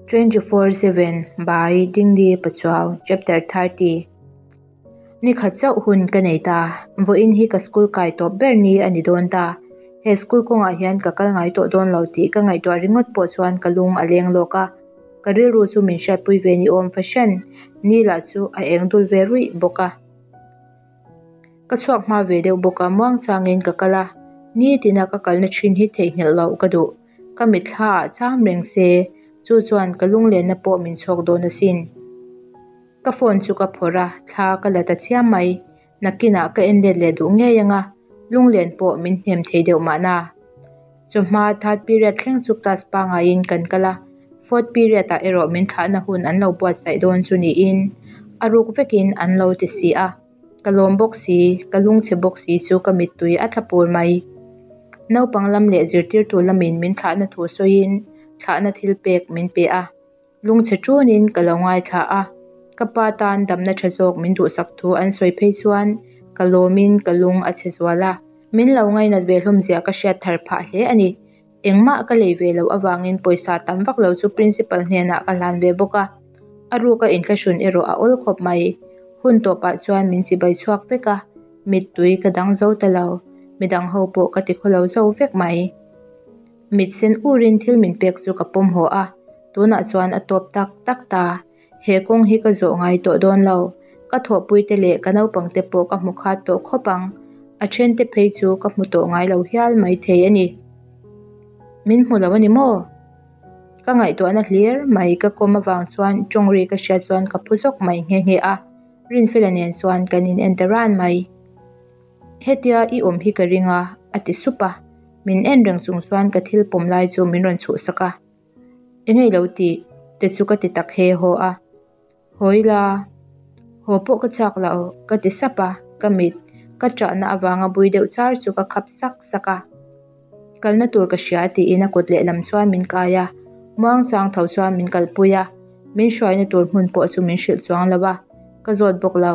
24/7 by Dingdi Pachuau Chapter 30 Ni khat chauh hun ka nei ta, vawiin hi ka school kai tawp ber ni a ni dawn ta. He school kawngah hian ka kal ngai tawh dawn lo tih ka ngaihtuah ringawt pawh chuan ka lung a leng lawk a, ka rilru chu min hriatpui ve ni awm fahran ni lah chu a eng dul ve ruih bawk a. Ka chhuak hma ve deuh bawk a, muangchangin ka kal a, nitina ka kalna thin hi theihnghilh loh ka duh. Ka mitthla ah cham reng se, chu chuan ka lunglenna pawh min chhawk dawn asin. Ka phone chu ka phawrh a, thla ka la ta chiam mai. Nakinah ka en let leh duh ngei anga, lunglen pawh min hnem thei deuh mahna. Chawhma third period thleng chu class pangaiin kan kal a, fourth period ah erawh min thlahna hun an lo buatsaih dawn chu niin a ruk vekin an lo ti si a. Ka lawm bawk si, ka lungchhe bawk si chu ka mittui a tla pur mai. Naupang lam leh zirtirtu lamin min thlahna thu sawiin thlahna thil pek min pe a. Lungchhe tunin ka lo ngaithla a, ka pa tan damna tha zawk min duhsak thu an sawi phei chuan ka lawmin ka lung a chhe zual a. Min lo ngainat ve hlawm zia ka hriat thar phah hle a ni. Engmah ka lei ve loh avangin pawisa tam vak lo chu principal hnenah ka hlan ve bawk a, a ruka inthlahrun erawh a awl khawp mai. Hun tawpah chuan min chibai chhuak vek a, mittui ka dang zo ta lo, midang ho pawh ka ti khawlo zo vek mai. Mit sen urin thil min pek chu ka pawm haw a, tunah chuan a tawp tak tak ta. He kawng hi ka zawh ngai tawh dawn lo. Ka thawhpuite leh ka naupangte pawh ka hmu khat tawh khawp ang. A thente phei chu ka hmu tawh ngai lo hial mai thei a ni. Min hmu lo a ni maw? Ka ngaihtuahna hlir mai ka kawm avang chuan tawng ri ka hriat chuan ka phu zawk mai nghe nghe a. Rinfela nen chuan kan in en ta ran mai. Hetia i awm hi ka ring a, a ti sup a. Min en reng chung chuan ka thil pawm lai chu min rawn chhuhsak a. Engei lo tih te chu ka ti tak he haw a. Haw ila, haw pawh ka chak lo ka ti sap a, ka mit ka ṭahna avanga bui deuh char chu ka khap sak sak a. Kalna tur ka hria tiin a kut lehlam chuan min kai a, muangchang tho chuan min kalpui a, min hruaina tur hmun pawh chu min hrilh chuang lo a, ka zawt bawk lo.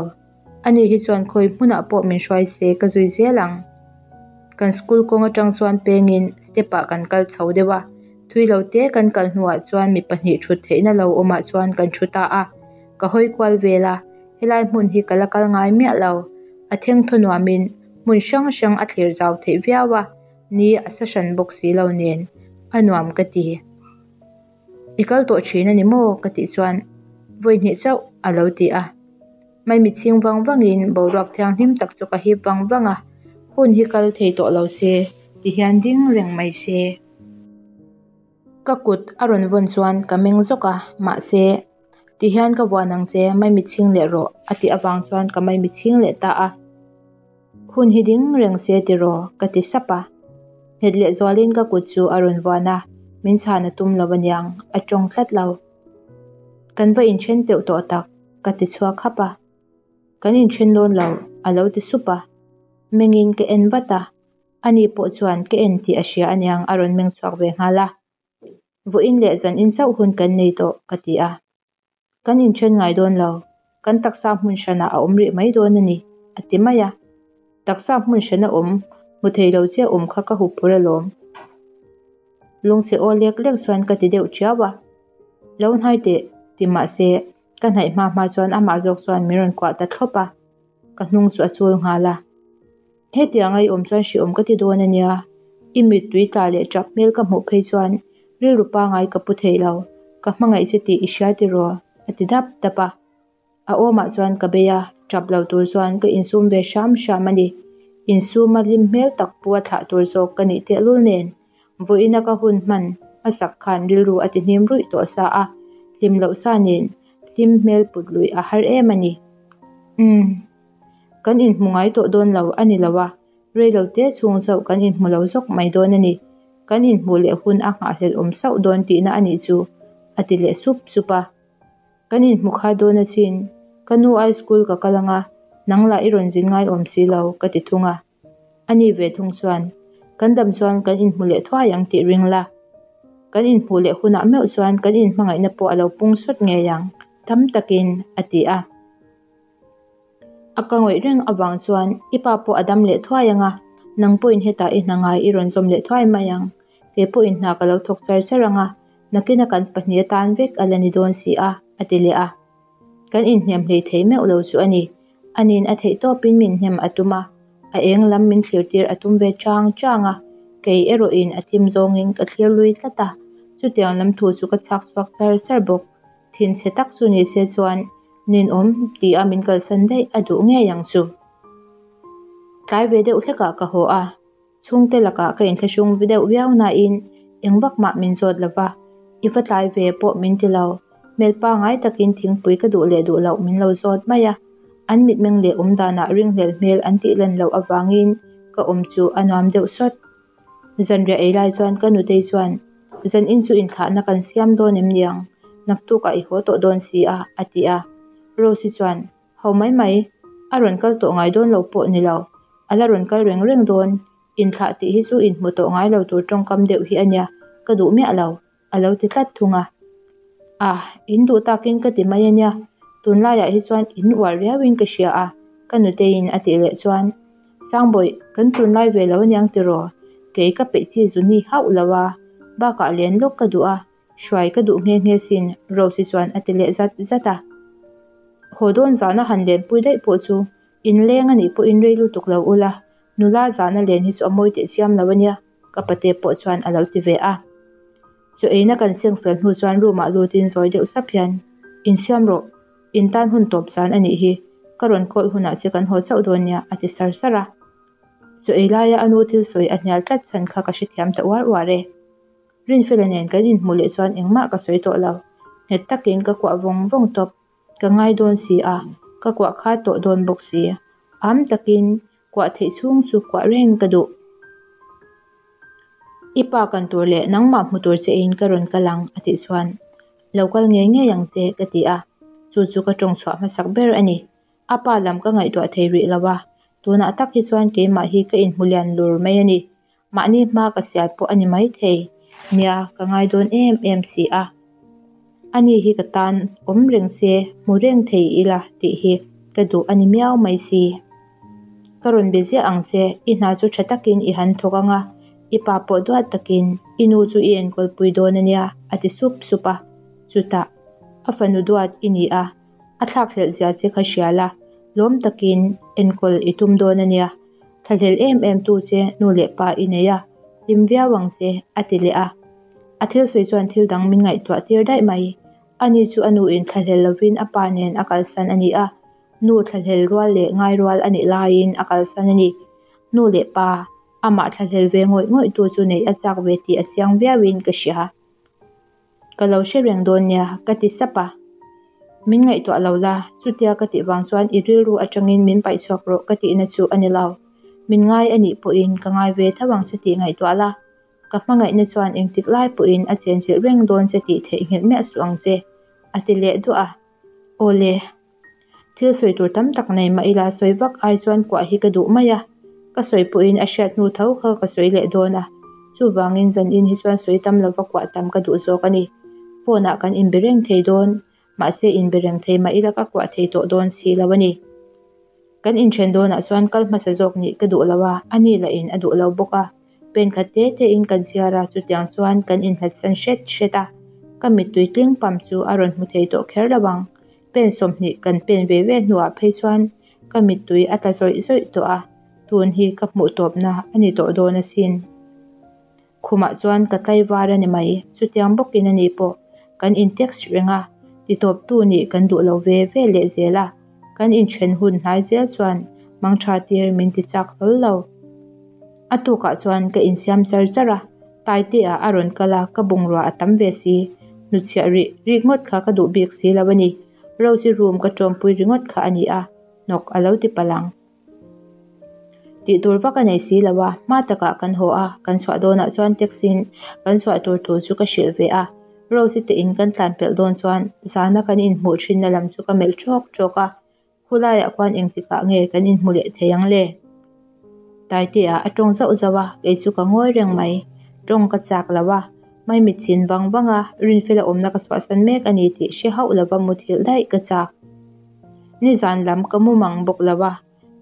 Ani hi chuan khawi hmunah pawh min hruai se ka zui zel ang. Kan school kawng atang chuan pengin step ah kan kal chho deuh a, thui lo te kan kal hnuah chuan mi pahnih thut theihna lo awmah chuan kan thu ta a. Ka hawi kual vel a, helai hmun hi ka la kal ngai miah lo. A thengthaw nuamin hmun hrang hrang a thlir zau theih viau a, ni a sa hran bawk si lo nen a nuam ka ti. I kal tawh thin a ni maw? ka tih chuan vawi hnih chauh a lo ti a. Maimi chhing vang vangin boruak thianghlim tak chu ka hip vang vang a, hun hi kal thei tawh lo se ti hian ding reng mai se. Ka kut a rawn vawn chuan ka meng zawk a, mahse ti hian ka vuan ang che maimi chhing leh rawh a tih avang chuan ka maimi chhing leh ta a. Hun hi ding reng se tiraw? ka ti sap a. Nghet leh zualin ka kut chu a rawn vuan a, min chhan a tum lo aniang, a tawng tlat lo. Kan va inthen teuh tawh tak, ka ti chhuak hap a. Kan inthen dawn lo, a lo ti sup a. Mengin ka en vat a, ani pawh chuan ka en tih a hria aniang a rawn meng chhuak ve nghal a. Vawiin leh zan in zauh hun kan nei tawh, ka ti a. Kan inthen ngai dawn lo, kan taksa hmun hranah a awm rih mai dawn a ni, a ti mai a. Taksa hmun hrana awm hmu thei lo chiah awm kha ka hup phur alawm. Lungchhe aw lek lek chuan ka ti deuh ṭiau a. Lo hnai teh, ti mah se, ka hnaih hma hma chuan amah zawk chuan min rawn kuah ta thlawp a, ka hnung chu a chul nghal a. Hetiang a i awm chuan hriawm ka ti dawn a nia, i mittui tla leh ṭap hmel ka hmuh phei chuan rilru pangai ka pu thei lo, ka hmangaih che tih i hria tiraw? a ti dap dap a. A awmah chuan ka bei a, ṭap lo tur chuan ka insum ve hram hram a ni. Insuma hlim hmel tak pu a thlah tur zawk ka nih tehlul nen, vawiina ka hun hman hmasak khan rilru a ti hnim ruih tawh sa a, hlim loh sa nen hlim hmel put luih a har em a ni. Umm. Kan inhmu ngai tawh dawn lo a ni lo a, reilo te chhung chauh kan inhmu lo zawk mai dawn a ni. Kan inhmuh leh hun a nghahhlelh awm sauh dawn tihna a nih chu, a ti leh sup sup a. Kan inhmu kha dawn asin, ka nu ai school ka kal anga, nang lah i rawn zin ngai awm si lo, ka ti thung a. Ani ve thung chuan, Kan dam chuan kan inhmu leh thuai ang tih ring la. Kan inhmuh leh hunah meuh chuan kan inhmangaihna pawh a lo pung sawt ngei ang, tam takin, a ti a. A ka ngawih reng avang chuan i pa pawh a dam leh thuai ang a, nang pawhin hetah i hna ngai i rawn zawm leh thuai mai ang. Kei pawhin hna ka lo thawk char char ang a. Nakina kan pahnih atan vek a la ni dawn si a, a ti leh a. Kan inhnem hlei thei meuh lo chu a ni. Ani'n a theih tawpin min hnem a tum a, a eng lam min thlir tir a tum ve chang chang a, kei erawhin a thim zawngin ka thlir lui tlat a, chutiang lam thu chu ka chhak chhuak char char bawk. Thinchhe tak chu ni se chuan ninawm ti a min kalsan daih a duh ngei ang chu. Tlai ve deuh hlekah ka haw a, chhungte lakah ka inthlahrung deuh viau nain eng vak mah min zawt lo va, i va tlai ve pawh min ti lo. Hmel pangai takin thingpui ka duh leh duh loh min lo zawt mai a, an mitmeng leh awm danah ringhlel hmel an tih lan loh avangin ka awm chu a nuam deuh sawt. Zanriah ei lai chuan ka nutei chuan, Zan in chu inthlahna kan siam dawn em niang? Naktukah i haw tawh dawn si a, a ti a. Rose-i chuan, Ho mai mai, a rawn kal tawh ngai dawn lo pawh ni lo, a la rawn kal reng reng dawn. Inthlah tih hi chu inhmu tawh ngai lo tur tawngkam deuh hi a nia, ka duh miah lo, a lo ti tlat thung a. Ah, in duh takin ka ti mai a nia, tunlaiah hi chuan in uar riauin ka hria a, ka nuteiin a tih leh chuan, Sangbawih, kan tunlai ve lo aniang tiraw? Kei ka peih chi zu ni hauh lo a, bakah len lawk ka duh a, hruai ka duh nghe nghe sin, Rose-i chuan a ti leh zat zat a. Haw dawn zana han lenpui daih pawh chu inleng a nih pawhin rei lutuk lo ula, nula zana len hi chu a mawi teh chiam lo ania, ka pate pawh chuan a lo ti ve a. Chaw eina kan seng fel hnu chuan room ah lutin zawi deuh sap hian, Insiam rawh, in tan hun tawp zan a nih hi, ka rawn call hunah che kan haw chauh dawn nia a ti sar sar a. Chaw ei laia a nu thil sawi a hnial tlat chhan kha ka hrethiam ta uar uar e. Rinfela nen kan inhmuh leh chuan engmah ka sawi tawh lo, nghet takin ka kuah vawng vawng tawp. Ka ngai dawn si a, ka kuah kha tawh dawn bawk si. Am takin kuah theih chhung chu kuah reng ka duh. I pa kan tur leh nangmah hmu tur che in ka rawn kal ang a tih chuan lo kal ngei ngei ang che ka ti a, chu chu ka tawng chhuah hmasak ber a ni. A pa lam ka ngaihtuah thei rih lo a, tunah tak hi chuan keimah hi ka inhmu lian lur mai a ni. Mahni hma ka sial pawh a ni maithei. Nia, ka ngai dawn em em si a. Ani hi ka tan awm reng se, hmu reng thei ila tih hi ka duh a ni miau mai si. Ka rawn be ziah ang che, i hna chu tha takin i han thawk ang a, i pa pawh duat takin i nu chu i enkawlpui dawn a nia, a ti sup sup a. Chutah, a fanu duat i ni a, a thlakhlelh zia che kha hria la, lawm takin enkawl i tum dawn a nia. Thlahlel em em tu che nu leh pa i nei a, hlim viau ang che, a ti leh a. A thil sawi chuan thil dang min ngaihtuah tir daih mai. Ani chu a nuin thlahlel lovin a pa nen a kalsan a ni a, nu thlahlel rual leh ngai rual a nih laiin a kalsan a ni. Nu leh pa, amah thlahlel ve ngawih ngawih tu chu neih a chak ve tih a chiang viauin ka hria. Ka lo hre reng dawn nia, ka ti sap a. Min ngaihtuah lo la, chutia ka tih vang chuan i rilru atangin min paih chhuak rawh ka tihna chu a ni lo. Min ngai a nih pawhin ka ngai ve tho ang che tih ngaihtuah la, ka hmangaihna chuan engtik lai pawhin a chenchilh reng dawn che tih theihnghilh miah suh ang che, a ti leh duah a. Aw le. Thil sawi tur tam tak nei mah ila sawi vak ai chuan kuah hi ka duh mai a, ka sawi pawhin a hriat hnu tho kha ka sawi leh dawn a, chuvangin zanin hi chuan sawi tam lova kuah tam ka duh zawk a ni. Phone ah kan inbe reng thei dawn, mahse inbe reng thei mah ila ka kuah thei tawh dawn si lo a ni. Kan inthen dawnah chuan kal hmasa zawk nih ka duh lo a, ani lahin a duh lo bawk a. Pen khat te te in kan chhiar a, chutiang chuan kan inhlatsan hret hret a, ka mittui tling pam chu a rawn hmu thei tawh kher lo ang. Pen 20 kan pen ve ve hnuah phei chuan ka mittui a tla zawih zawih tawh a, tun hi ka hmuh tawpna a ni tawh dawn asin. Khumah chuan ka tlaivar a ni mai, chutiang bawkin a ni pawh kan in text reng a, titawptu nih kan duh lo ve ve leh zel a, kan inthen hun hnai zel chuan mangtha tir min ti chak hlawl lo. A tukah chuan ka insiam char char a, Taite-ah a rawn kal a, ka bungrua a tam ve si. Hnuchhiah rih rikngawt kha ka duh bik si lo a ni. Rose-i room ka tawmpui ringawt kha a ni a, hnawk a lo ti palh ang. Tih tur vak a nei si lo a, hma takah kan haw a, kan chhuah dawnah chuan taxi-in kan chhuah tur thu chu ka hrilh ve a. Rose-i te in kan tlan pelh dawn chuan zana kan inhmuh thinna lam chu ka melh ṭawk ṭawk a, Khulaiah khuan engtikah nge kan inhmu leh thei ang le? Taite-ah a tawng zauh zauh a, kei chu ka ngawi reng mai. Tawng ka chak lo a, maimit chin vang vang a, Rinfela awmna ka chhuahsan mek a ni tih hre hauh lova muthilh daih ka chak. Nizan lam ka mu mang bawk lo a,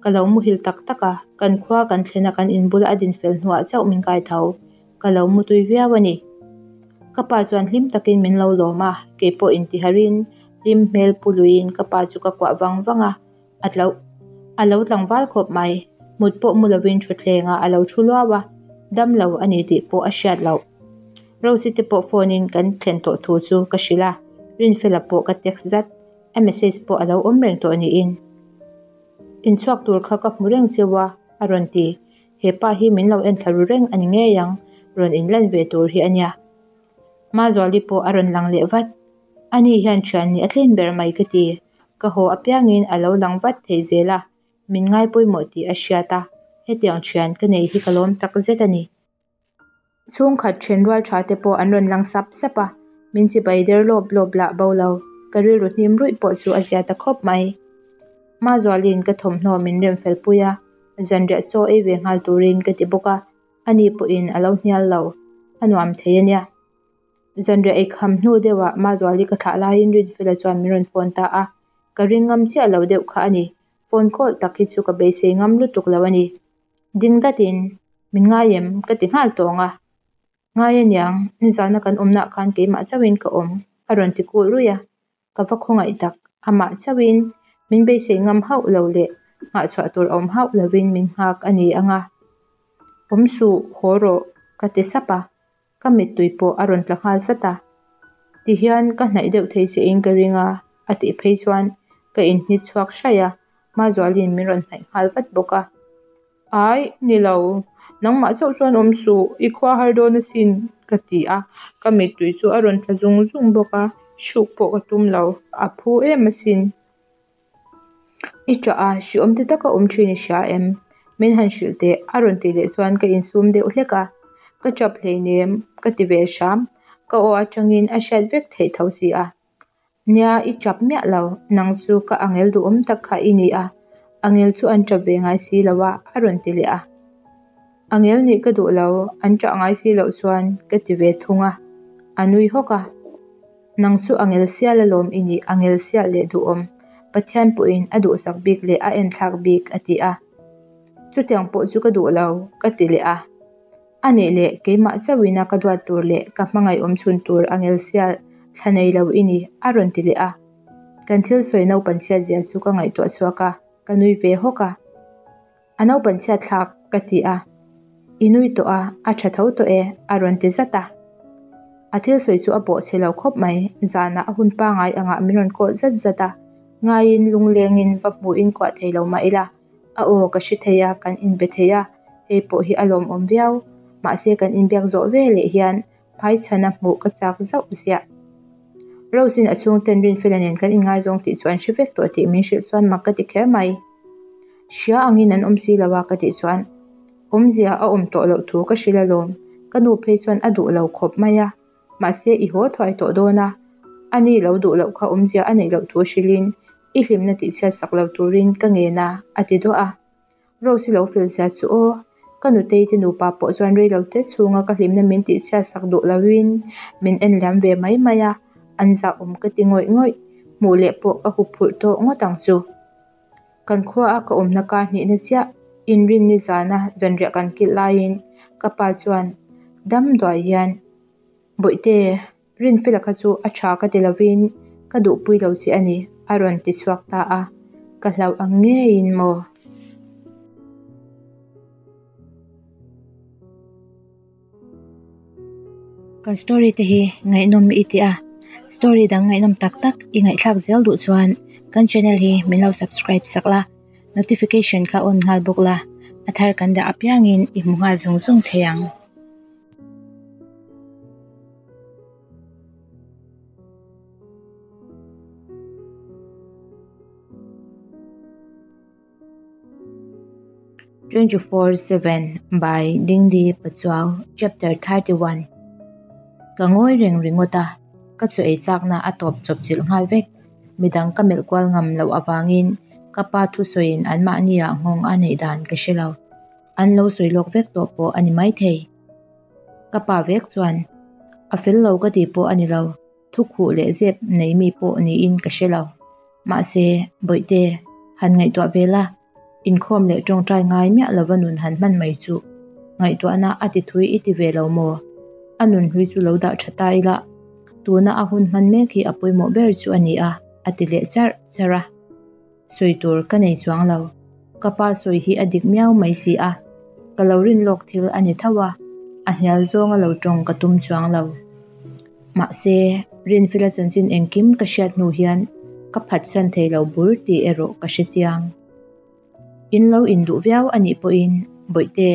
ka lo muhil tak tak a, kan khua kan thlen a kan inbula a dinfel hnuah chauh min kai tho. Ka lo mutui viau a ni. Ka pa chuan hlim takin min lo lawm a, keipawh intiharhin hlim hmel pu luiin ka pa chu ka kuah vang vang a, a tlo a lo tlangval khawp mai. Mut pawh mu lovin thutthlengah a lo thu luau a, dam lo a ni tih pawh a hriat loh. Rose te pawh phone in kan thlen tawh thu chu ka hrilh a, Rinfela pawh ka text zat, a message pawh a lo awm reng tawh niin. Inchhuak tur kha ka hmu reng cheu a, a rawn ti. He pa hi min lo en thla ru reng a ni ngei ang, rawn inlan ve tur hi a nia. Mazuali pawh a rawn lang leh vat. Ani hian thian nih a tlin ber mai ka ti. Ka haw apiangin a lo lang vat thei zel a, min ngai pawimawh tih a hriat a, hetiang thian ka nei hi ka lawm tak zet a ni. Chhungkhat thenrual tha te pawh an rawn lang sap sap a, min chibai der lawp lawp lah bo lo, ka rilru hnim ruih pawh chu a zia ta khawp mai. Mazualin ka thawmhnaw min rem fel pui a, zanriah chaw ei ve nghal turin ka ti bawk a, ani pawhin a lo hnial lo, a nuam thei a nia. Zanriah ei kham hnu deuhah Mazuali ka thlah laiin Rinfela chuan min rawn phone ta a, ka ring ngam chiah lo deuh kha a ni, phone call tak hi chu ka beisei ngam lutuk lo a ni. Ding datin, Min ngai em? ka ti nghal tawng a. Ngai aniang, nizana kan awmnaah khan keimah chauhin ka awm, a rawn ti kulh ruih a. Ka va khawngaih tak, amah chauhin min beisei ngam hauh lo leh nghahchhuah tur a awm hauh lovin min nghak a ni ang a. Awm suh, haw rawh, ka ti sap a. Ka mittui pawh a rawn tla nghal zat a. Tihian ka hnaih deuh thei che in ka ring a, a tih phei chuan ka inhnit chhuak hraih a, Mazualin min rawn hnaih nghal vat bawk a. Ai, ni lo, nangmah chauh chuan awm suh, i khua har dawn asin, ka ti a, ka mittui chu a rawn tla zung zung bawk a, hruk pawh ka tum lo, a phu em asin. I ṭah a, hriawm ti taka awm ṭhin i hria em? Min han hrilh teh, a rawn tih leh chuan ka insum deuh hlek a. Ka ṭap hleinem, ka ti ve hram. Ka aw aṭangin a hriat vek theih tho si a. Nia, i ṭap miah lo, nang chu ka angel duhawm tak kha i ni a, angel chu an ṭap ve ngai si lo a, a rawn ti leh a. Angel nih ka duh lo, an ṭah ngai si loh chuan ka ti ve thung a, a nui hawk a. Nang chu angel sial alawm i nih, angel sial leh duhawm, Pathian pawhin a duhsak bik leh a enthlak bik, a ti a. Chutiang pawh chu ka duh lo, ka ti leh a. A nih leh keimah chauhina ka duat tur leh ka hmangaih awm chhun tur angel sial thla nei lo i ni, a rawn ti leh a. Kan thil sawi naupan chhiat zia chu ka ngaihtuah chhuak a, ka nui ve hawk a. A naupan chhiat thlak ka ti a, I nui tawh a, a tha tho tawh e, a rawn ti zat a. A thil sawi chu a bawh chhe lo khawp mai, zanah a hun pangai angah min rawn kawh zat zat a, ngaiin lunglengin va hmuhin kuah thei lo mah ila, a aw ka hre thei a, kan inbe thei a, hei pawh hi a lawmawm viau, mahse kan inbiak zawh ve leh hian Hmaichhana hmuh ka chak zauh ziah. Rose-in a chhungten Rinfela nen kan inngaizawng tih chu an hre vek tawh tih min hrilh chuan mak ka ti kher mai. Hria angin an awm si lo a ka tih chuan awmzia a awm tawh loh thu ka hrilh alawm. Ka nu phei chuan a duh lo khawp mai a, mahse i haw thuai tawh dawn a, ani lo duh loh kha awmzia a neih loh thu hrilhin i hlimna tihchhiat sak lo turin ka ngen a, a ti duah a. Rose i lo fel zia chu aw, ka nutei te nupa pawh chuan rei lo te chhunga ka hlimna min tih chhiat sak duh lovin min en liam ve mai mai a, an zah awm ka ti ngawih ngawih, hmuh leh pawh ka hup phurh tawh ngawt ang chu. Kan khua a ka awmna kar hnihna chiah inrinni zana zanriah kan kilh laiin ka pa chuan dam duai hian Bawihte, Rinfela kha chu a tha ka ti lovin ka duhpui lo che a ni, a rawn ti chhuak ta a, ka hlauh ang ngeiin maw? Kan story te hi ngaihnawm i ti a, story dang ngaihnawm tak tak i ngaihthlak zel duh chuan kan channel hi min lo subscribe sak la, notification kha on nghal bawk la, a thar kan dah apiangin i hmu nghal zung zung thei ang. 24/7 by Dingdi Pachuau Chapter 31 Ka ngawi reng ringawt a, ka chaw ei chakna a tawp chawp chilh nghal vek. Midang ka melh kual ngam loh avangin ka pa thusawiin anmahniah nghawng a neih dan ka hre lo. An lo sawi lawk vek tawh pawh a ni maithei. Ka pa vek chuan, A fel lo ka tih pawh a ni lo, thu khuh leh zep nei mi pawh niin ka hre lo. Mahse, Bawihte, han ngaihtuah ve la, inkhawm leh tawngtai ngai miah lova nun han hman mai chu ngaihtuahna a ti thui i ti ve lo maw? A nunhlui chu lo dah tha ta ila, tuna a hun hman mek hi a pawimawh ber chu a ni a, a ti leh charh charh a. Sawi tur ka nei chuang lo. Ka pa sawi hi a dik miau mai si a, ka lo rin lawk thil a ni tho a, a hnial zawnga lo tawng ka tum chuang lo. Mahse, Rinfela chanchin engkim ka hriat hnu hian ka phatsan thei lo bur tih erawh ka hre chiang. In lo induh viau a nih pawhin, Bawihte,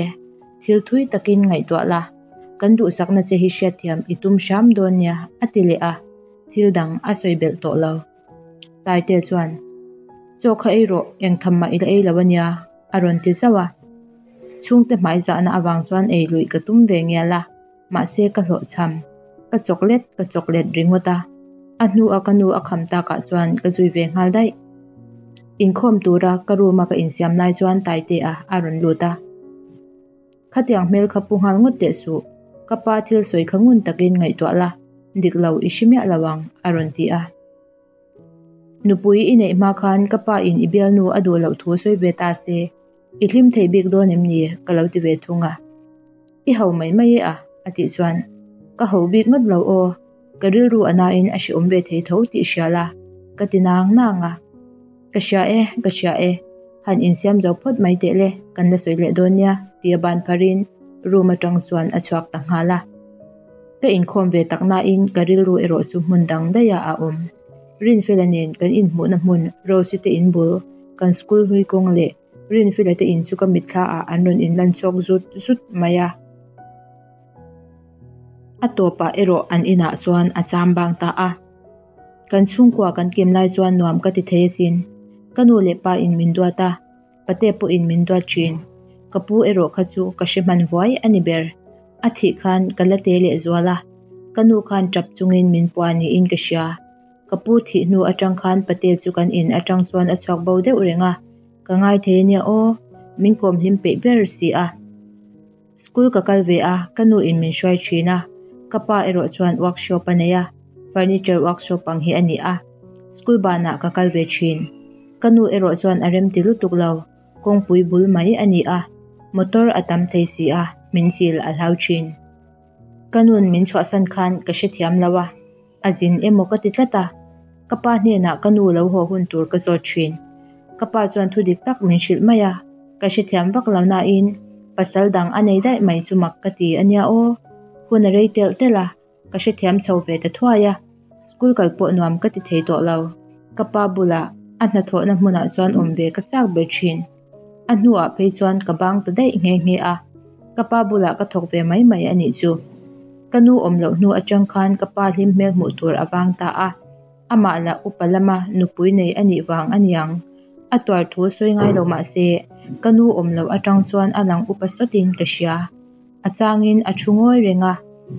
thil thui takin ngaihtuah la, kan duhsakna che hi hriatthiam i tum hram dawn nia, a ti leh a, thil dang a sawi belh tawh lo. Taite chuan, Chaw kha ei rawh, eng tham mah i la ei lo a nia, a rawn ti zauh a. Chhungte hmaizahna avang chuan ei luih ka tum ve ngial a, mahse ka hlawhchham. Ka chawklet ka chawklet ringawt a, a hnua ka nu a kham takah chuan ka zui ve nghal daih. Inkhawm tura ka room a ka insiam lai chuan Taitea a rawn lut a. Khatiang hmel kha pu nghal ngawt teh suh, ka pa thil sawi kha ngun takin ngaihtuah la, dik lo i hre miah lo ang, a rawn ti a. Nupui i neih hma khan ka pa in i bialnu a duh loh thu sawi ve ta se, i hlim thei bik dawn em ni? ka lo ti ve thung a. I ho mai mai e a, a tih chuan, Ka ho bik ngawt lo aw, ka rilru a nain a hreawm ve thei tho tih hria la, ka ti nang nang a. Ka hria e, ka hria e, han insiam zo phawt mai teh le, kan la sawi leh dawn nia, tia ban pharin room atang chuan a chhuak ta nghal a. Ka inkhawm ve tak nain ka rilru erawh chu hmun dang daihah a awm. Rinfela nen kan inhmuhna hmun Rosy te in bul, kan school hlui kawng leh Rinfela te in chu ka mitthla ah an rawn inlan chawk zut zut mai a. A tawpah erawh an inah chuan a cham bang ta a. Kan chhungkua kan kim lai chuan nuam ka ti thei asin. Ka nu leh pa in min duat a, pate pawhin min duat thin. Ka pu erawh kha chu ka hre hman vuai a ni ber. A thih khan ka la te leh zual a, ka nu khan tap chungin min pua niin ka hria. Ka pu thih hnu atang khan pate chu kan in atang chuan a chhuak bo deuh reng a, ka ngai thei ania aw, min kawm hlim peih ber si a. School ka kal ve a, ka nu in min hruai thin a, ka pa erawh chuan workshop a nei a, furniture workshop ang hi a ni a, school banah ka kal ve thin. Ka nu erawh chuan a remti lutuk lo, kawngpui bul mai a ni a, motor a tam thei si a, min chil a hlau thin. Ka nun min chhuahsan khan ka hrethiam lo a, A zin emaw ka ti tlat a, ka pa hnenah ka nu lo haw hun tur ka zawt thin. Ka pa chuan thu dik tak min hrilh mai a, ka hrethiam vak lo nain pasal dang a nei daih mai chu mak ka ti a nia aw. Hun a rei telh telh a, ka hrethiam chho ve ta thuai a, school kal pawh nuam ka ti thei tawh lo. Ka pa bulah a hnathawhna hmunah chuan awm ve ka chak ber thin. A hnuah phei chuan ka bang ta daih nghe nghe a, ka pa bulah ka thawk ve mai mai a nih chu. Ka nu awm loh hnu atang khan ka pa hlim hmel hmuh tur a vang ta a, amah lah upa lama nupui nei a nih vang a niang. A tuar thu sawi ngai lo mah se, ka nu awm loh atang chuan a lang upa sawtin ka hria. A changin a thu ngawi reng a,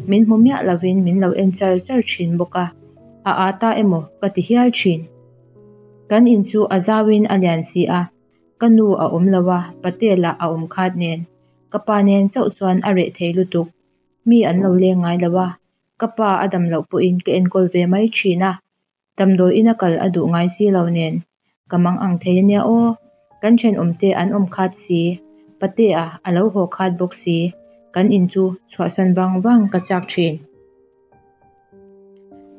min hmu miah lovin min lo en char char thin bawk a, a â ta emaw ka ti hial thin. Kan in chu a zauin a lian si a, ka nu a awm lo a, pate lah a awm khat nen. Ka pa nen chauh chuan a reh thei lutuk. Mi an lo leng ngai lo a, ka pa a dam loh pawhin ka enkawl ve mai thin a, damdawiin a kal a duh ngai si lo nen. Ka mang ang thei ania aw, kan thenawmte an awm khat si, patea a lo haw khat bawk si, kan in chu chhuahsan vang vang ka chak thin.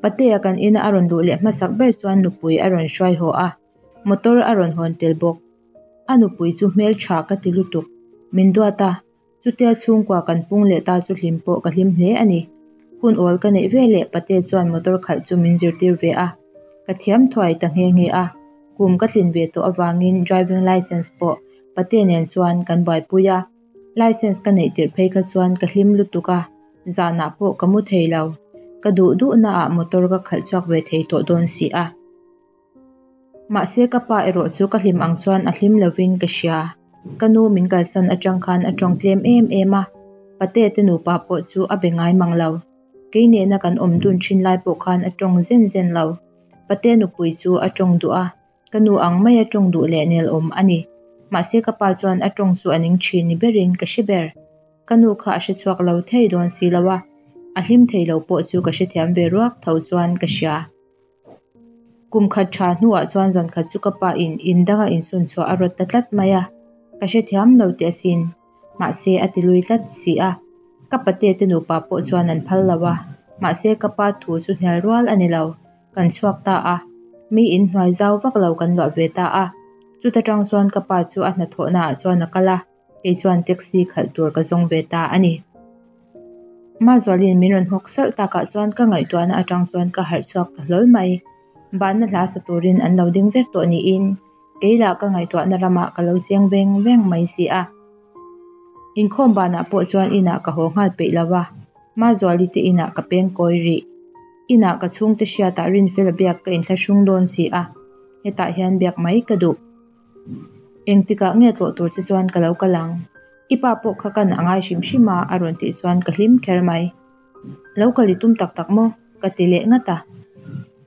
Patea kan ina a rawn luh leh hmasak ber chuan nupui a rawn hruai haw a, motor a rawn hawn tel bawk. A nupui chu hmel tha ka ti lutuk, min duat a, chutia chhungkua kan pung leh ta chu hlim pawh ka hlim hle a ni. Hun awl ka neih ve leh Patea chuan motor khalh chu min zirtir ve a, ka thiam thuai ta nghe nghe a, kum ka tlin ve tawh avangin driving licence pawh Patea nen chuan kan buaipui a. Licence ka neih tirh phei kha chuan ka hlim lutuk a, zanah pawh ka mu thei lo. Ka duh duhnaah motor ka khalh chhuak ve thei tawh dawn si a. Mahse ka pa erawh chu ka hlim ang chuan a hlim lovin ka hria. Ka nu min kalsan atang khan a tawng tlem em em a, pate te nupa pawh chu a be ngai mang lo. Kei nena kan awm dun thin lai pawh khan a tawng zen zen lo. Pate nupui chu a tawng duh a, Ka nu ang maia tawng duh leh nel awm a ni. Mahse ka pa chuan a tawng chu a ning thin ni berin ka hre ber. Ka nu kha a hre chhuak lo thei dawn si lo a, a hlim thei lo pawh chu ka hrethiam ve ruak tho chuan ka hria. Kum khat tha hnuah chuan zan khat chu ka pa in in danga insawn chhuah a rawt ta tlat mai a, ka hrethiam lo teh asin. Mahse a ti lui tlat si a. Ka pate te nupa pawh chuan an phal lo a, mahse ka pa thu chu hnial rual a ni lo. Kan chhuak ta a, mi in hnuai zau vak lo kan luah ve ta a. Chuta tang chuan ka pa chu a hnathawhna ah chuan a kal a, kei chuan taxi khalh tur ka zawng ve ta a ni. Mazualin min rawn nghawk salh takah chuan ka ngaihtuahna atang chuan ka harh chhuak ta hlawl mai. Banna hla sa turin an lo ding vek tawh niin kei lah ka ngaihtuahna ramah ka lo cheng veng veng mai si a. Inkhawm banah pawh chuan inah ka haw nghal peih lo a, Mazuali te inah ka peng kawi rih. Inah ka chhungte hriatah Rinfela biak ka inthlahrung dawn si a, hetah hian biak mai ka duh. Engtikah nge tlawh tur che chuan ka lo kal ang? I pa pawh kha kan a ngai hrim hrim a a rawn tih chuan ka hlim kher mai. Lo kal i tum tak tak maw? Ka ti leh ngat a.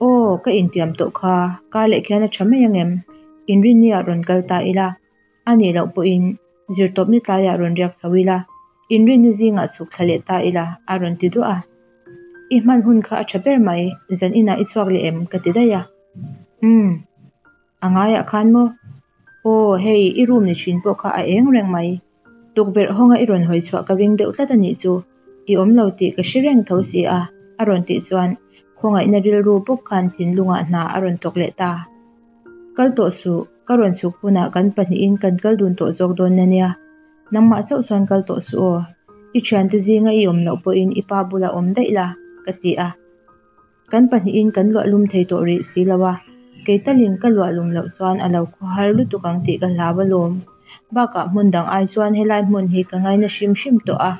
Aw, ka intiam tawh kha, kar leh khian a tha mai ang em? Inrinni-ah rawn kal ta ila, a nih loh pawhin zirtawp ni tlaiah rawn riak chho ila, inrinni zingah chhuk thla leh ta ila a rawn ti duah a. I hman hun kha a tha ber mai, zan inah i chhuak leh em? Ka ti daih a. Umm. A ngaiah khan maw? Aw, hei, i room ni thin pawh kha a eng reng mai. Tukverh hawnga i rawn hawi chhuah ka ring deuh tlat a nih chu. I awm lo tih ka hre reng tho si a, a rawn tih chuan khawngaihna rilru bawk khan thinlungah hna a rawn thawk leh ta. Kal tawh suh, ka rawn chhuk hunah kan pahnihin kan kal dun tawh zawk dawn na nia. Nangmah chauh chuan kal tawh suh aw. I thiante zinga i awm loh pawhin i pa bulah awm daih la, ka ti a. Kan pahnihin kan luah lum thei tawh rih si lo a, kei talin ka luah lum loh chuan a lo khawhar lutuk ang tih ka hlau alawm. Bakah hmun dang ai chuan helai hmun hi ka ngaina hrim hrim tawh a,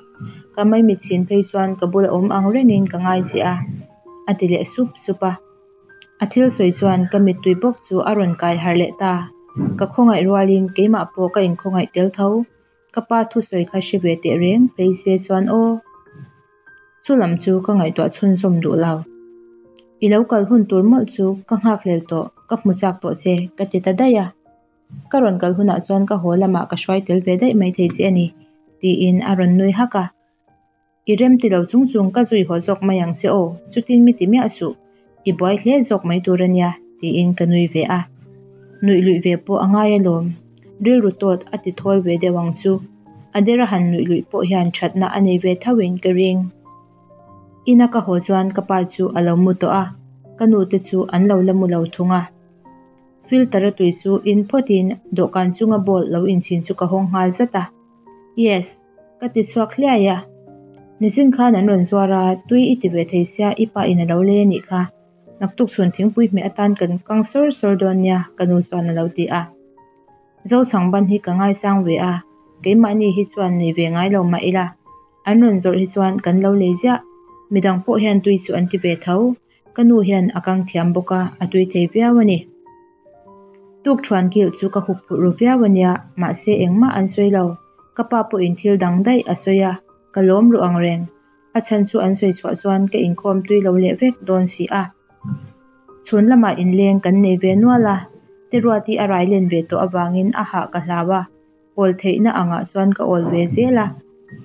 ka maimit chhin phei chuan ka bula awm ang rengin ka ngai che a, a ti leh sup sup a. A thil sawi chuan ka mittui bawk chu a rawn kai harh leh ta. Ka khawngaih rualin keimah pawh ka inkhawngaih tel tho. Ka pa thusawi kha hre ve teh reng phei se chuan aw. Chu lam chu ka ngaihtuah chhunzawm duh lo. I lo kal hun tur mawlh chu ka nghakhlel tawh, ka hmu chak tawh che, ka ti ta daih a. Ka rawn kal hunah chuan ka haw lamah ka hruai tel ve daih mai thei che a ni, tiin a rawn nui hak a. I rem ti lo chung chung ka zui haw zawk mai ang che aw, chutin mi ti miah suh, i buai hle zawk mai tur a nia, tiin ka nui ve a. Nuih luih ve pawh a ngai alawm, rilru tawt a ti thawl ve deuh ang chu. A dera han nuih luih pawh hian thatna a nei ve tho in ka ring. Ina ka haw chuan ka pa chu a lo mu tawh a, ka nu te chu an lo la mu lo thung a. Filter a tui chu in phawt in dawhkan chunga bowl lo inchhin chu ka hawng nghal zat a. Yes, ka ti chhuak hliai a. Nichin khan an rawn zuar a, tui i ti ve thei sia i pa in a lo lei a nih kha. Naktuk chhun thingpui hmeh atan kan kang sawr sawr dawn nia, ka nu chuan a lo ti a. Zochhang ban hi ka ngaisang ve a, keimahni hi chuan nei ve ngai lo mah ila, an rawn zawrh hi chuan kan lo lei ziah. Midang pawh hian tui chu an ti ve tho. Ka nu hian a kang thiam bawk a, a tui thei viau a ni. Tukṭhuan kilh chu ka hup phurh ru viau a nia, mahse engmah an sawi lo. Ka pa pawhin thil dang daih a sawi a, ka lawm ru ang reng. A chhan chu an sawi chhuah chuan ka inkhawm tui lo leh vek dawn si a. Chhun lamah inleng kan nei ve nual a, Teruati a rai len ve tawh avangin a hah ka hlau a, awl theihna angah chuan ka awl ve zel a,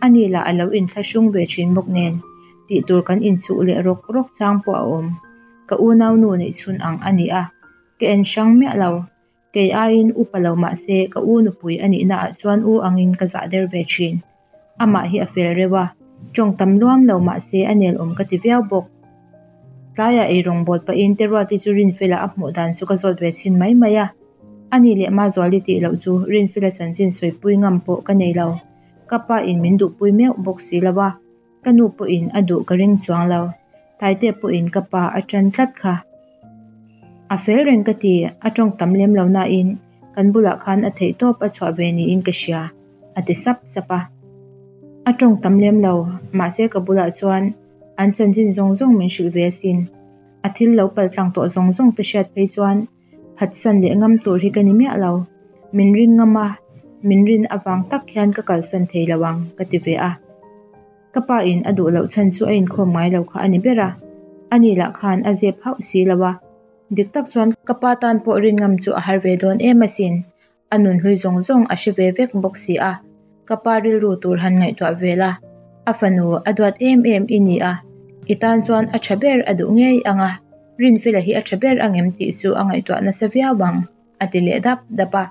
ani lah a lo inthlahrung ve thin bawk nen, tih tur kan inchuh leh rawk rawk chang pawh a awm. Ka unaunu neihchhun ang a ni a, ka en hrang miah lo. Kei aiin upa lo mah se ka u nupui a nihna ah chuan u angin ka zah der ve thin. Amah hi a fel reuh a, tawng tam luam lo mah se a nel awm ka ti viau bawk. Tlaiah eirawng bawl pahin Teruati chu Rinfela a hmuh dan chu ka zawt ve chhin mai mai a. Ani leh Mazuali tih loh chu Rinfela chanchin sawipui ngam pawh ka nei lo. Ka pa in min duhpui meuh bawk si lo a, Ka nu pawhin a duh ka ring chuang lo, Taite pawhin ka pa a tan tlat kha. A fel reng ka ti, a tawng tam lem lo nain kan bulah khan a theih tawp a chhuah ve niin ka hria, a ti sap sap a. A tawng tam lem lo, mahse ka bulah chuan an chanchin zawng zawng min hrilh ve asin. A thil lo paltlang tawh zawng zawng te hriat phei chuan Phatsan leh ngam tur hi ka ni miah lo. Min ring ngam a, min rin avang tak hian ka kalsan thei lo ang, ka ti ve a. Ka pa in a duh loh chhan chu a inkhawm ngai lo kha a ni ber a, ani lah khan a zep hauh si lo a. Dik tak chuan ka pa tan pawh rin ngam chu a har ve dawn em asin, a nun hlui zawng zawng a hre ve vek bawk si a, ka pa rilru tur han ngaihtuah vel a, a fanu a duat em em i ni a, i tan chuan a tha ber a duh ngei ang a, Rinfela hi a tha ber angem tih chu a ngaihtuah nasa viau ang, a ti leh dap dap a.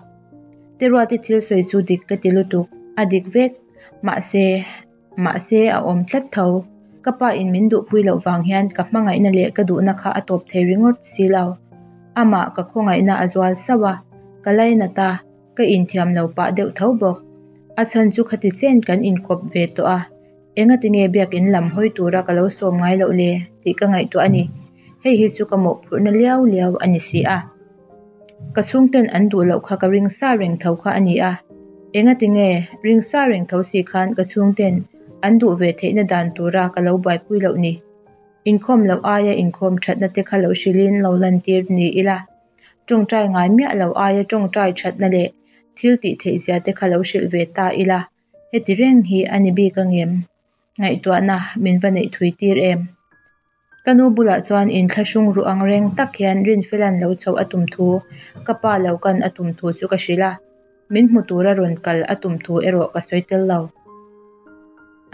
Teruati thil sawi chu dik ka ti lutuk, a dik vek, mahse. Mahse, a awm tlat tho. Ka pa in min duhpui loh vang hian ka hmangaihna leh ka duhna kha a tawp thei ringawt si lo. Amah ka khawngaihna a zual sauh a, ka lainat a, ka inthiam lo pah deuh tho bawk. A chhan chu khati chen kan inkawp ve tawh a, engati nge biakin lam hawi tura ka lo sawm ngai loh le tih ka ngaihtuah a ni. Hei hi chu ka mawhphurhna liau liau a ni si a. Ka chhungten an duh loh kha ka ring sa reng tho kha a ni a, engati nge ring sa reng tho si khan ka chhungten an duh ve theihna dan tura ka lo buaipui loh ni? Inkhawm loh aia inkhawm thatna te kha lo hrilhin lo lantir ni ila, tawngtai ngai miah lo aia tawngtai thatna leh thil tih theih zia te kha lo hrilh ve ta ila, heti reng hi a ni bik angem? Ngaihtuahna min va neih thui tir em? Ka nu bulah chuan inthlahrung ruh ang reng tak hian Rinfela'n lo chhoh a tum thu, ka pa lo kan a tum thu chu ka hrilh a, min hmu tura rawn kal a tum thu erawh ka sawi tel lo.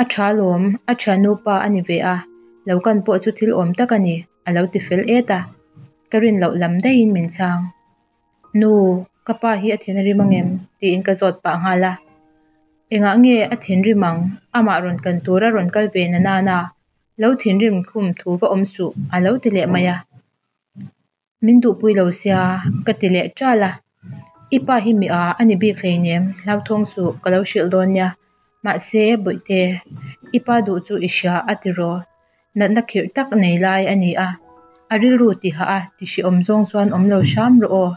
A tha lawm, a thiannu pa a ni ve a, lo kan pawh chu thil awm tak a ni, a lo ti fel et a, ka rin loh lam daihin min chhang. Nu, ka pa hi a thin a rim angem? tiin ka zawt pah nghal a. Engah nge a thinrim ang? Amah rawn kan tura rawn kal ve na nana Lo thinrim khum thu va awm suh, a lo ti leh mai a. Min duhpui lo sia, ka ti leh ṭal a. I pa hi mi a a ni bik hleinem, hlauthawng suh, ka lo hrilh dawn nia. Mahse, Bawihte, i pa duh chu i hria a ti raw. Natna khirh tak nei lai a ni a. A rilru ti hah a, ti hreawm zawng chuan awm lo hram rawh aw.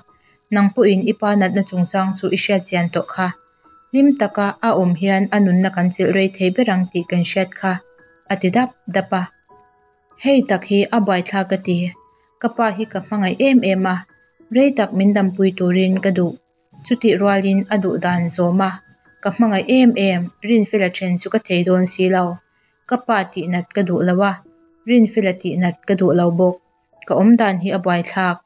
Nang pawhin i pa natna chungchang chu i hriatchian tawh kha. Hlim taka a awm hian a nunna kan chilh rei thei ber ang tih kan hriat kha, a ti dap dap a. Hei tak hi a buaithlak ka ti. Ka pa hi ka hmangaih em em a, rei tak min dampui turin ka duh. Chutih rualin a duh dan zawm a, ka hmangaih em em, Rinfela then chu ka thei dawn si lo. Ka pa tihnat ka duh lo a, Rinfela tihnat ka duh lo bawk. Ka awmdan hi a buaithlak.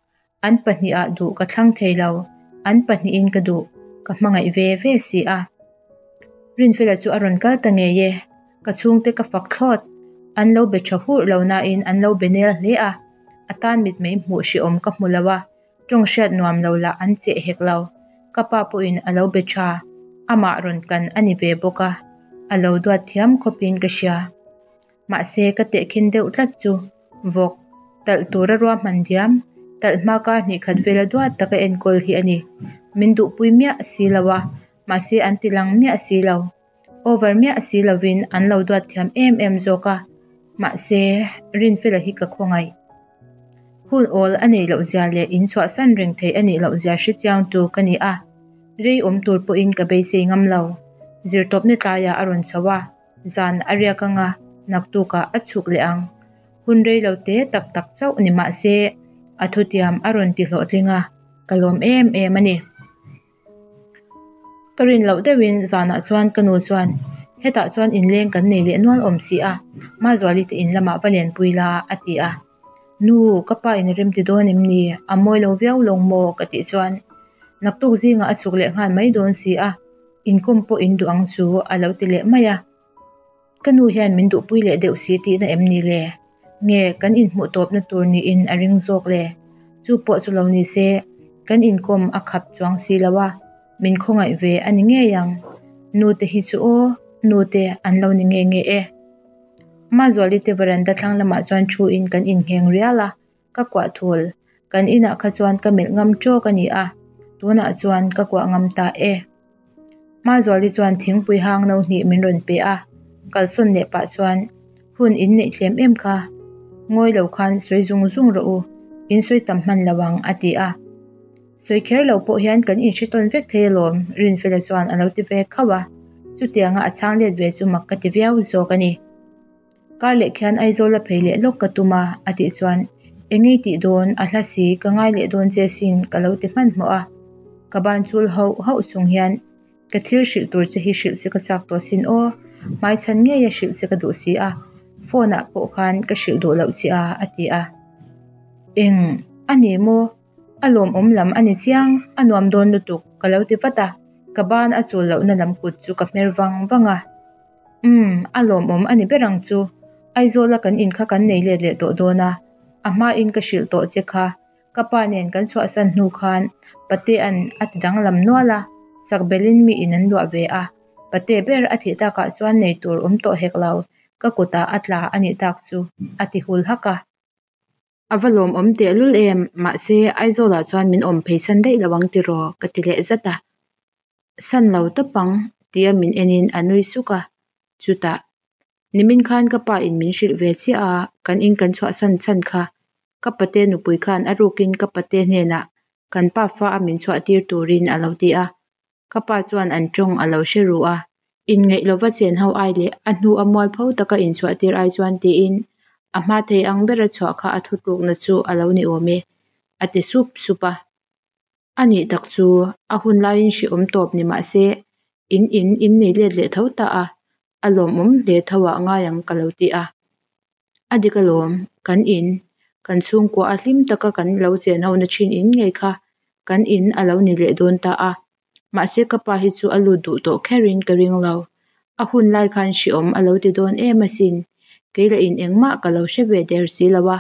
An pahnihah duh ka thlang thei lo, an pahnihin ka duh, ka hmangaih ve ve si a. Rinfela chu a rawn kal ta ngei e, ka chhungte ka fak thlawt. An lo be tha hurh lo nain an lo be nel hle a, a tan mitmei hmuh hrehawm ka hmu lo a, tawng hriat nuam lo lah an cheh hek lo. Ka pa pawhin a lo be tha, amah rawn kan a ni ve bawk a, a lo duat thiam khawpin ka hria. Mahse ka tehkhin deuh tlat chu vawk talh tura ruahman diam, talh hma kar hnih khat vela duat taka enkawl hi a ni. Min duhpui miah si lo a, mahse an ti lang miah si lo. Over miah si lovin an lo duat thiam em em zawk a, mahse Rinfela hi ka khawngaih. Hun awl a neih loh zia leh in chhuahsan reng theih a nih loh zia hre chiang tu ka ni a, rei awm tur pawhin ka beisei ngam lo. Zirtawpna tlaiah a rawn chho a. Zan a riak anga naktukah a chhuk leh ang. Hun rei lo te tak tak chauh ni mah se a thutiam a rawn ti hlawhtling a, ka lawm em em a ni. Ka rin loh deuhin zanah chuan ka nu chuan hetah chuan inleng kan nei leh nual awm si a, Mazuali te in lamah va lenpui la a ti a. Nu, ka pa in rem ti dawn em ni? A mawi lo viau lo maw? ka tih chuan naktuk zingah a chhuk leh nghal mai dawn si a. Inkawm pawh in duh ang chu a lo ti leh mai a. Ka nu hian min duhpui leh deuh si tihna em ni le? Nge kan inhmuh tawpna tur niin a ring zawk le? Chu pawh chu lo ni se, kan inkawm a khap chuang si lo a, min khawngaih ve a ni ngei ang. Nu te hi chu aw, nu te an lo ni nge nge e. Mazuali te veranda thlang lamah chuan thu in kan inngheng rial a. Ka kuah thul. Kan inah kha chuan ka melh ngam tawk a ni a, tunah chuan ka kuah ngam ta e. Hmazuali chuan thingpui hang no hnih min rawn pe a, kalsawn leh pah chuan, Hun in neih tlem em kha? Ngawi lo khan sawi zung zung rawh u, in sawi tam hman lo ang, a ti a. Sawi kher lo pawh hian kan inhre tawn vek thei alawm, Rinfela chuan a lo ti ve khauh a, chutianga a chhang let ve chu mak ka ti viau zawk a ni. Kar leh khian Aizawl a phei leh lawk ka tum a, a tih chuan, Engei tih dawn, a hla si, ka ngai leh dawn che sin, ka lo ti hmanhmawh a. Ka ban chul hauh hauh chung hian, Ka thil hrilh tur che hi hrilh che ka chak tawh sin aw, hmaichhan ngeia hrilh che ka duh si a, phone ah pawh khan ka hrilh duh loh che a, a ti a. Eng, a ni maw? A lawmawm lam a ni chiang, a nuam dawn lutuk, ka lo ti vat a, ka ban a chul lohna lam kut chu ka hmer vang vang a. Umm, a lawmawm a ni ber ang chu. Aizawla kan in kha kan nei let leh tawh dawn a, a hmain ka hrilh tawh che kha. Ka pa nen kan chhuahsan hnu khan Patea'n a ti danglam nual a, sakbelin mi in an luah ve a. Pate ber a thih takah chuan nei tur awm tawh hek lo, ka kutah a tla a nih tak chu, a ti hul hak a. A va lawmawm tehlul em, mahse Aizawlah chuan min awm pheisan daih lo ang tiraw? ka ti leh zat a. San lo tawp ang, tia min enin a nui suk a. Chutah, Nimin khan ka pa in min hrilh ve chiah a, kan in kan chhuahsan chhan kha. Ka pate nupui khan a rukin ka pate hnenah kan pa fa a min chhuah tir turin a lo ti a. Ka pa chuan an tawng a lo hre ru a, inngeih lova chen ho ai leh a hnu a mualpho taka inchhuah tir ai chuan tiin a hma thei ang bera chhuah kha a thutlukna chu a lo ni awm e, a ti sup sup a. A nih tak chu, a hun laiin hrehawm tawp ni mah se, in in in nei let leh tho ta a, a lawmawm hle tho ah ngai ang ka lo ti a. A dik alawm, kan in, kan chhungkua a hlim taka kan lo chen ho na thin in ngei kha kan in a lo ni leh dawn ta a. Mahse ka pa hi chu a lut duh tawh kherin ka ring lo. A hun lai khan hrehawm a lo ti dawn em asin. Kei lah in engmah ka lo hre ve der si lo a.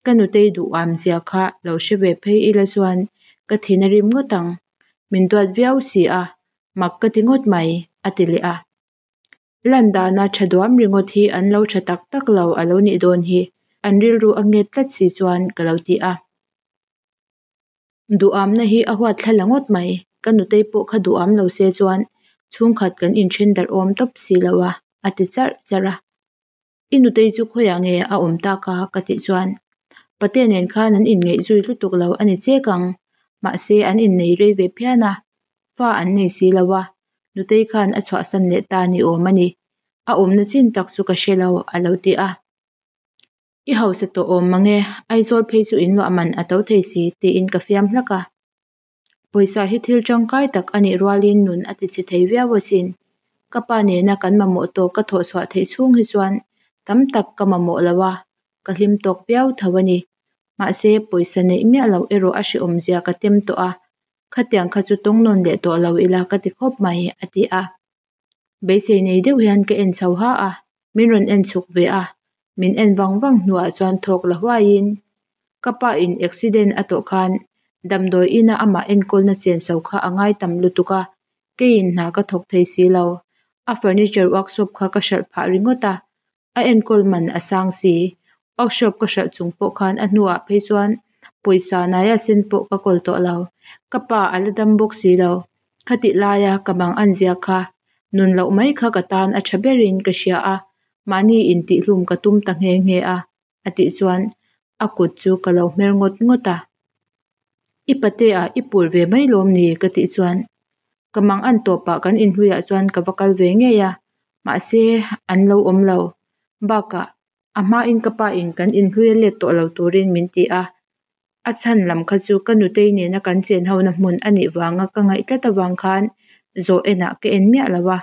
Ka nutei duham zia kha lo hre ve phei ila chuan ka thin a rim ngawt ang. Min duat viau si a, mak ka ti ngawt mai, a ti leh a. Lan dana tha duam ringawt hi an lo tha tak tak lo a lo nih dawn hi, an rilru a nget tlat si chuan ka lo ti a. Duhamna hi a huat thla la ngawt mai, ka nutei pawh kha duham lo se chuan chhungkhat kan inthen darh awm tawp si lo a, a ti charh charh a. I nutei chu khawiah nge a awm tak a? ka tih chuan Pate nen khan an inngeih zui lutuk lo a ni chek ang, mahse an innei rei ve phian a, fa an nei si lo a, nutei khan a chhuahsan leh ta ni awm a ni. A awmna chin tak chu ka hre lo, a lo ti a. I hausa tawh awm mang e, Aizawl phei chu inluah man a to thei si, tiin ka fiam hlak a. Pawisa hi thil tangkai tak a nih rualin nun a ti chhe thei viau asin. Ka pa nena kan mamawh tawk ka thawh chhuah theih chhung hi chuan tam tak ka mamawh lo a, ka hlim tawk viau tho a ni. Mahse, pawisa neih miah loh erawh a hrehawm zia ka tem tawh a, khatiang kha chu tawng nawn leh tawh lo ila ka ti khawp mai, a ti a. Beisei nei deuh hian ka en chho ha a, min rawn en chhuk ve a, min en vang vang hnuah chuan thawk la huaiin ka pa in accident a tawh khan damdawi ina amah enkawlna senso kha a ngai tam lutuk a, keiin hna ka thawk thei si lo, a furniture workshop kha ka hralh phah ringawt a, A enkawl man a sang si. Workshop ka hralh chung pawh khan a hnuah phei chuan pawisa naia sen pawh ka kawl tawh lo. Ka pa a la dam bawk si lo. Khatih laia ka mang an zia kha nun loh mai kha ka tan a tha berin ka hria a, mahni intihhlum ka tum ta nghe nghe a, a tih chuan a kut chu ka lo hmer ngawt ngawt a. I patea i pur ve mai lawm ni? ka tih chuan ka mang an tawpah kan inhluiah chuan ka va kal ve ngei a, mahse an lo awm lo. Bakah a hmain ka pa in kan inhluia let tawh lo turin min ti a, a chhan lam kha chu ka nutei nena kan chen hona hmun a nih vanga ka ngaih tlat avang khan zawh enah ka en miah lo a,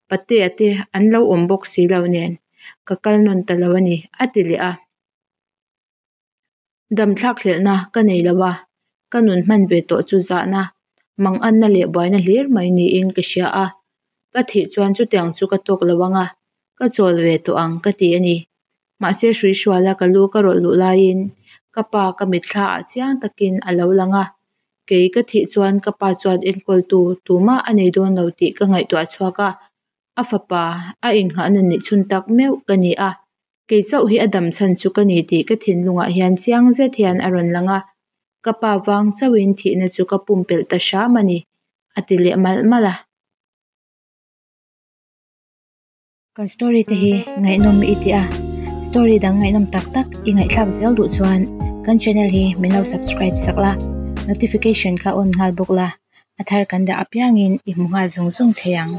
patea te an lo awm bawk si lo nen ka kal nawn ta lo a ni, a ti leh a. Damthlak hlelhna ka nei lo a, ka nun hman ve tawh chu zahna, manganna leh buaina hlir mai niin ka hria a. Ka thih chuan chutiang chu ka tawk lo ang a, ka chawl ve tawh ang ka ti a ni. Mahse hruihruala ka lu ka rawlh luh laiin ka pa ka mitthla ah chiang takin a lo lang a, kei ka thih chuan ka pa chuan enkawltu tumah a nei dawn lo tih ka ngaihtuah chhuak a, a fapa a inngahna nih chhun tak meuh ka ni a. Kei chauh hi a dam chhan chu ka ni tih ka thinlungah hian chiang zet hian a rawn lang a, ka pa vang chauhin thihna chu ka pumpelh ta hram a ni, a ti leh malh malh a. Kan story te hi ngaihnawm i ti a, story dang ngaihnawm tak tak i ngaihthlak zel duh chuan kan channel hi min lo subscribe sak la, notification kha on nghal bawk la, a thar kan dah apiangin i hmu nghal zung zung thei ang.